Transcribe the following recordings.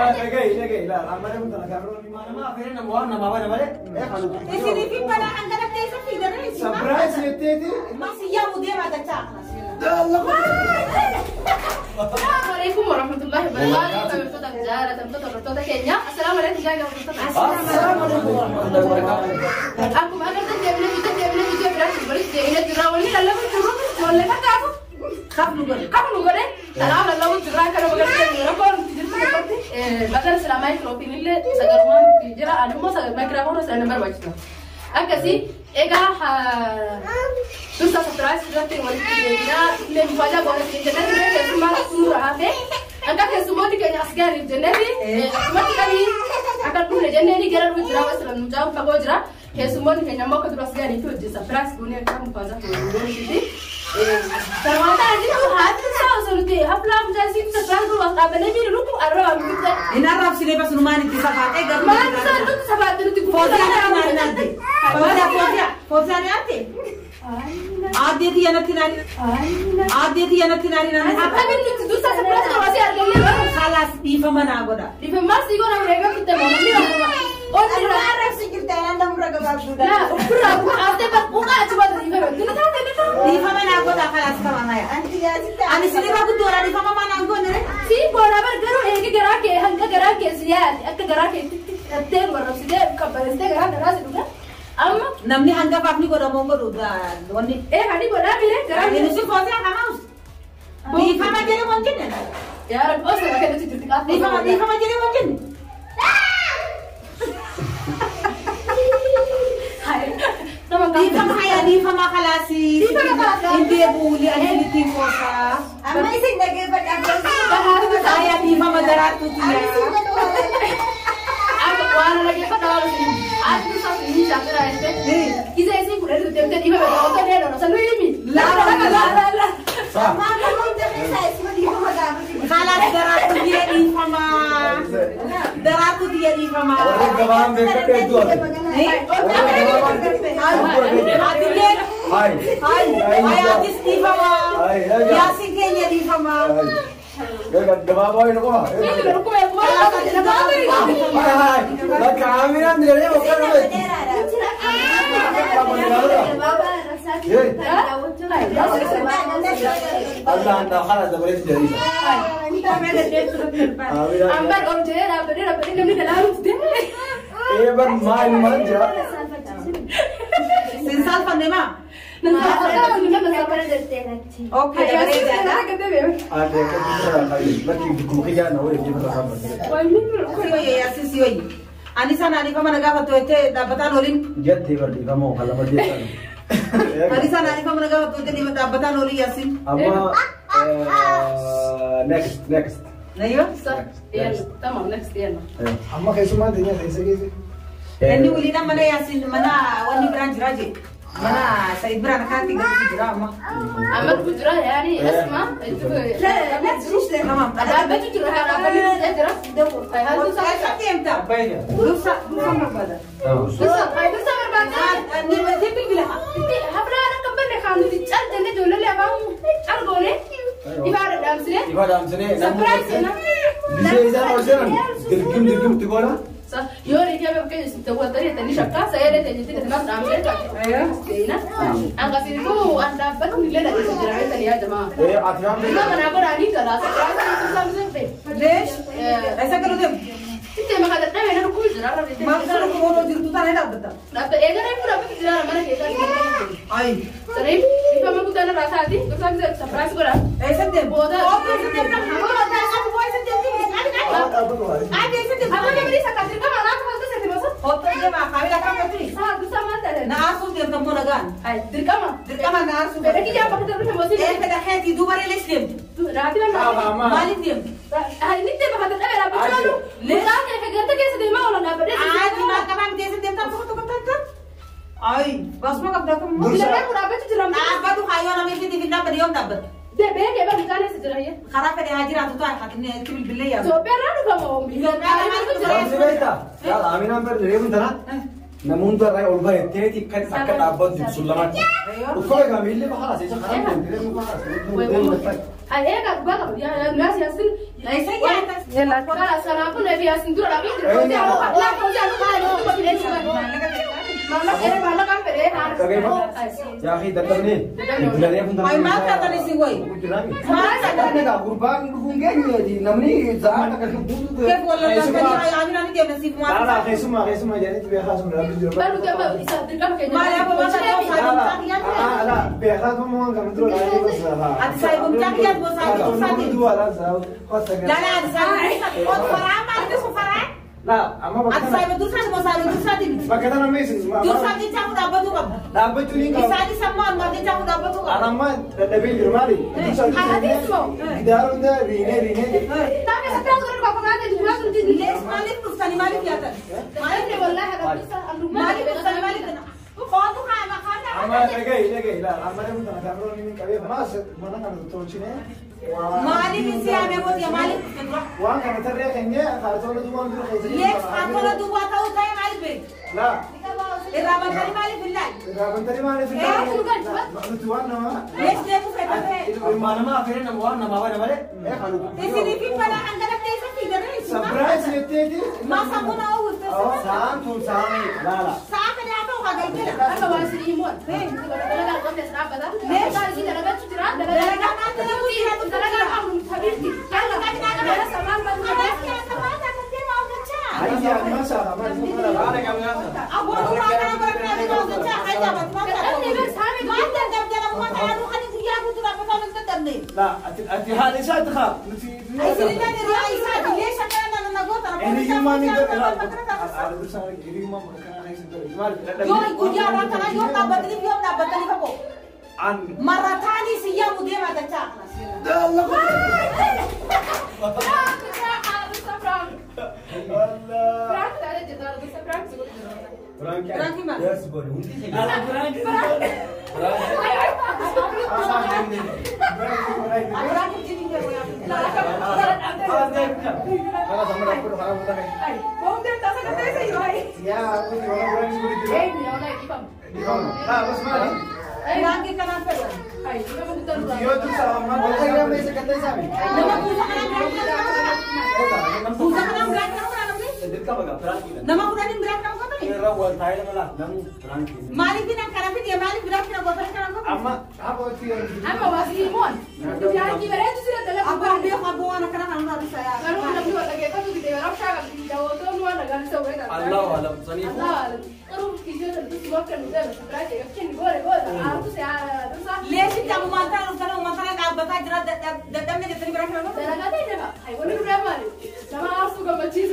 Dhagahi dhagahi laal amma namni tana gaafa nama afeeree nama waan namaa bana malee. Isinii fi balaa hangana keessa fiidanii isin maal? Surprise jetteeti. Masiyyaa mudee baatachaa. Assalamu alaikum warahmatullahi wabarakatuh. Kabajamtoota jaalatamtoota hordoftoota keenya. Assalamu alaikum jaalatamtoota. Assalaamu alaikum warahmatullahi wabarakatuh. Akkuma agartan deebinee fiigee deebinee fiigee biraatti walitti deebinee jirra. Wanni lallabu jiru ijoollee fakkaatu. Qabnu godhe. Qabnu godhe. Kanaaf lallabu jirra akka nama gartee rakkoo nuti jirtu tokkotti. Maqaan silaa maayikiroofiin illee sagalumaan jira. Ani immoo maayikiroofoon sana nama barbaachisa. Akkasii egaa dursa surprise irratti walitti deebinaa illee mufaajaa goona siin jennee turre keessummaa nurra hafe. Akka keessummoonni keenya as gaariif jenneeti akkasumatti qabii akka dhufne jenneeni gara dhufu jira wasu lamnu mucaan fagoo jira. Keessummoonni keenya immoo akka dura as gaariif hojii surprise goonee akka mufaajaa goonee Sarmaataa jiru haati isaa osoo nuti haflaa mucaa isiitu surprise godhu as dhaabannee miidhu lukku arraba nuti. Hin arrabsine bas numaan itti safaatee garuu. Maal isaa nuti safaatti nuti Fooziyaa naan naadde. Fooziyaa fooziyaa fooziyaa ni aatte. Aaddee tiyya natti naani. Aaddee tiyya natti naani naani. Akkamiin nuti dursa surprise godhu asii argannee barru. Kalaas dhiifama naa godha. Dhiifammaa sii godha reegaa fitte moo namni onni irraa. Arrabsi jirta anaan namurra gabaabduudha. Laa ofirraa bu'aaftee bu'aa achi baatu dhiifama. Dina taate ni taate. Dhiifama naa godha kalaas kama haya. Anti yaasitti Ani sinirra guddoodha dhiifama maa naan goone re. Sii boona bar garuu eegi garaa kee hanga garaa kee si yaade akka garaa keetti hidhattee warrabsitee qabbaneessitee garaa garaa si dhuga. Amma Namni hangafaaf ni godha moo godhu wanni. ee hani godhaa mire garaa Ani kee. si fooziyaa kamaus. Dhiifama jedhee waan jenne. Yaa Rabbi osoo bakka nuti jirti qaafii. Dhiifama dhiifama jedhee waan jenne. Nama Dhiifama haya dhiifama kalaasi. Dhiifama kalaasi. Hin deebi'u ani ittiin qoosaa. Amma isin dhageeffadha. Haya dhiifama daraartuu tiyya. Akka waan dhaggeeffadha waan isin ati dursa isin shaakira jettee. Gizee isin kudhan deemtee dhiifama otoo deeloon osoo nu himi. La la la la la. Maal nama hunda keessaa isin dhiifama gaafate. Kalaas daraartuu tiyya dhiifama. Daraartuu tiyya dhiifama. Warri gabaan beekadhu hedduu hafe. Atillee Hai. hay hay atis dhiifama. Hai, hai. Yaasiin keenya dhiifama. Gabaabaa hin qofa. Inni dhukkuma eeguma. Hai hai. Bakka Aminaan jedhee bakka dhufe. Allah anda khala dabalee jedhanii. Ambar ol jedhee dhaabbatee dhaabbatee namni dalaalutti deeme. Ee bar maal maal jira. Sin saalfanne maa? Okay dabaree jaadha. Ate akka bakki kuma kiyyaa na wayii jibba rafa. Si wayya yaasiin si wayya. Ani sana dhiifama na gaafattu jettee dhaabbataan waliin. Jettee bar dhiifamoo kan lama jettan. Ani sana dhiifama na gaafattu jettee dhaabbataan waliin yaasiin. Amma next next. Nayyoo. Tamam next yalla. Amma keessummaan teenya keessa keessa. Inni waliin mana yaasiin mana wanni biraan jira jee. Mana Said biraan akkanatti galuutu jira amma. Amma dhufu jira yaani asuma Tamam. dhaabbachuu jira dhaabbanni jira. Eessa deemta? Dursa dursa barbaada. Dursa dursa barbaada. Ani maddee bilbila. Haflaa akka banne kan nuti cal jennee ijoollee afaan cal goone ifaadha dhaamsine. Ifa dhaamsinee Surprise jenna. Bisee isaan ol seenan dirgim dirgimti goona. Yoo reetii abee keessa itti wantanii jettanii shakkaa sa'ee jettanii kanaaf dhaamsine taate. Akkasiituu an dhaabbatu illee dhageessa jira jettanii yaadamaa. Ee ati waan Nama manaa godhaanii galaa surprise dursa misee. Leesh. Eessa galuu deemu? Itti maqaa dadhabee na dhukkubuu jira. Maal sana kumootoo jirtu taanee dhaabbatta. Dhaabba eegalee fuudhaa jira mana keessaa. Ayi. Saniif dhiifama guddaan irraa taati dursa misee surprise godhaa. Eessa deemu? Booda. Ootoo eessa deemta? Eessa deemti? Adi eessa deemti? Amma namni isa kan dirqama anaatu falta seeti masa. Ootoo deema kaamila kam godhani? Saa dursa maal taate? Na aarsuuf deemta immoo nagaan. Ay dirqama. Dirqama na aarsuuf. Fedha kiyyaa bakka darbe mosii. Ee fedha keetii duuba reelees deemti. Raati lama. Maaliif deemti? Ay ni deema kan dadhabee dhaabbachaa jiru. Mucaa kee ganda keessa deemaa oolan dhaabbadhee. Adi maal qabaa miti eessa deemta? Tokko tokko takka. Ayi basuma qabdaa kun. Filadhee kun dhaabbachuu jira. Dhaabbatu hayyoo nama isheetiif hin dhaabbanne yoom dhaabbatta? Deebee kee bara mucaan eessa jira? Karaa fedhe haa jiraatu ta'a hatinne itti bilbilee yaadu. Itoophiyaa irraa dhufamoo? Dhaamsi beektaa? Yaala Aminaan bar reefu tana namoonni irraa ol bareetteeti kan akka dhaabbattu sun lamatti. Uffata gaamiillee bahaa seesa karaa deemtee bahaa. Ay eega dhugaa qaba. Yaa naas yaasin. Eessa yaata? Kala kanaafuu nafi asin dura dhaabee jira. Maallaqaan fedhee. Yaa fi dadhabnee. Ay maal taatan isin wayi? Gurbaan dhufuun geenye namni za'a akka guutuu. Keef walla lantanii Aminaa ni deemna siif maal? Lala keessumaa keessumaa jedhanitti beekaa sun dhaabbii jiru. Baru gama isa dirqama keenya. Maal yaa baba saayibumtaa kiyyaati? Ala beekaa sun waan kana dura dhaabii gosa. Ati saayibumtaa kiyyaati moo saayibumtaati? Lala ati saayibumtaa faraa maal kun faraa? La amma bakka Ati saayibumtaati moo saayibumtaati miti? Bakka tana meessis. Dursaa jechaa kun dhaabbatu qabda. Dhaabbachuu ni qaba. Isaanis ammoo ammaa jechaa kun dhaabbatu qabda. Anamma dadhabee jiru maali? Haatiis moo? Gidaara hunda riinee riinee. Taa'ee sakkaa suuraa kakkabaatee duraa sun dinni. Lees maaliif dhuftanii maaliif yaatan? Maaliif wallahi haadha Maaliif dhuftanii maaliif yaatan? Kootu kaama kaama. Amma dhagahi dhagahi laal amma namni tana kaameroon inni qabee maas mana kana tolchine. Maaliif si yaamee booddee maaliif dhufte dura? Waan kana tarree keenya kaartoona duwwaan dura keessa jiru. Lees kaartoona duwwaa ta'uu ta'e maaliif beektu? Laa. Irraa bantanii maaliif hin laalle? Irraa bantanii maaliif hin laalle? Nuti waan namaa. Lees deemuu fedha ta'e. Ilmaa namaa afeeree nama waan namaa bana malee. Isinii fi balaa hangalatti eessa fiiganii isin? Surprise jetteeti. Maa sammuu na oowwifte? Sa'aan tun sa'aan laala. Sa'a fedhe haa ta'u haa galgala. Akka waan isin himuun. Dalagaa qabne as dhaabbata. Dalagaa isin dalagachuu jira. Dalagaa maal dalaguu jira? Dalagaa qabnu tabiirti. لا أنت هذا إيش تخاف؟ مرتان سيام وديما تتاخنا ليش انت ابو مانتان وسنه ومانتان دابتا جرا ددمني جتني براك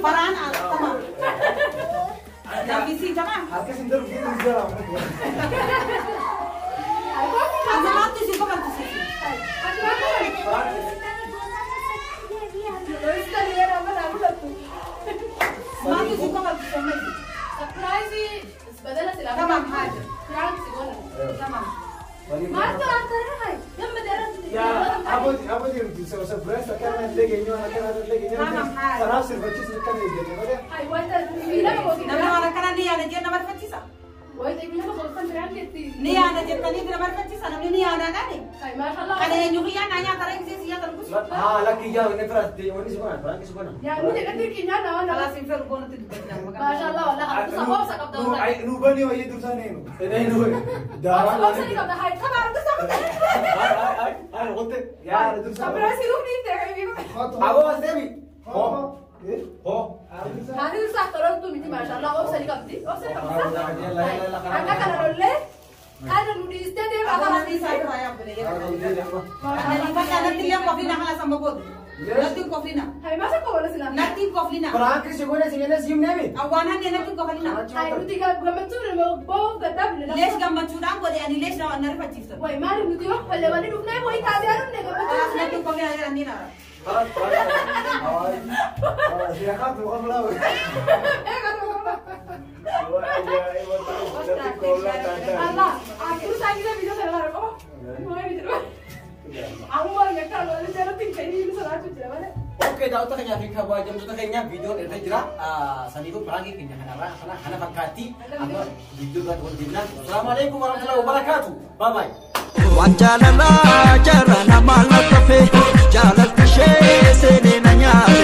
فران تمام نبيسي تمام أنا تسيب ما تسيب ما تسيب ما تسيب تمام حاجة تمام ليش قمتشودان قولي أنا ليش أنا رفعت شفتها؟ وي ما نبي ولا ولا نبي وي تازيرون خلاص نبي كوفينا أنا خلاص Oke, daawwattoota keenyaa fi kabajamtoota keenyaa viidiyoon irra jira. Saniifuu piraankii keenya kanarraa kana fakkaatti. Amma viidiyoo irratti wal deemnaa. Assalaamu alaikum warahmatullahi wabarakaatu. Bye bye. Waan jaalalaa jaarraa nama lakkofe jaalalti ishee seenee na nyaata.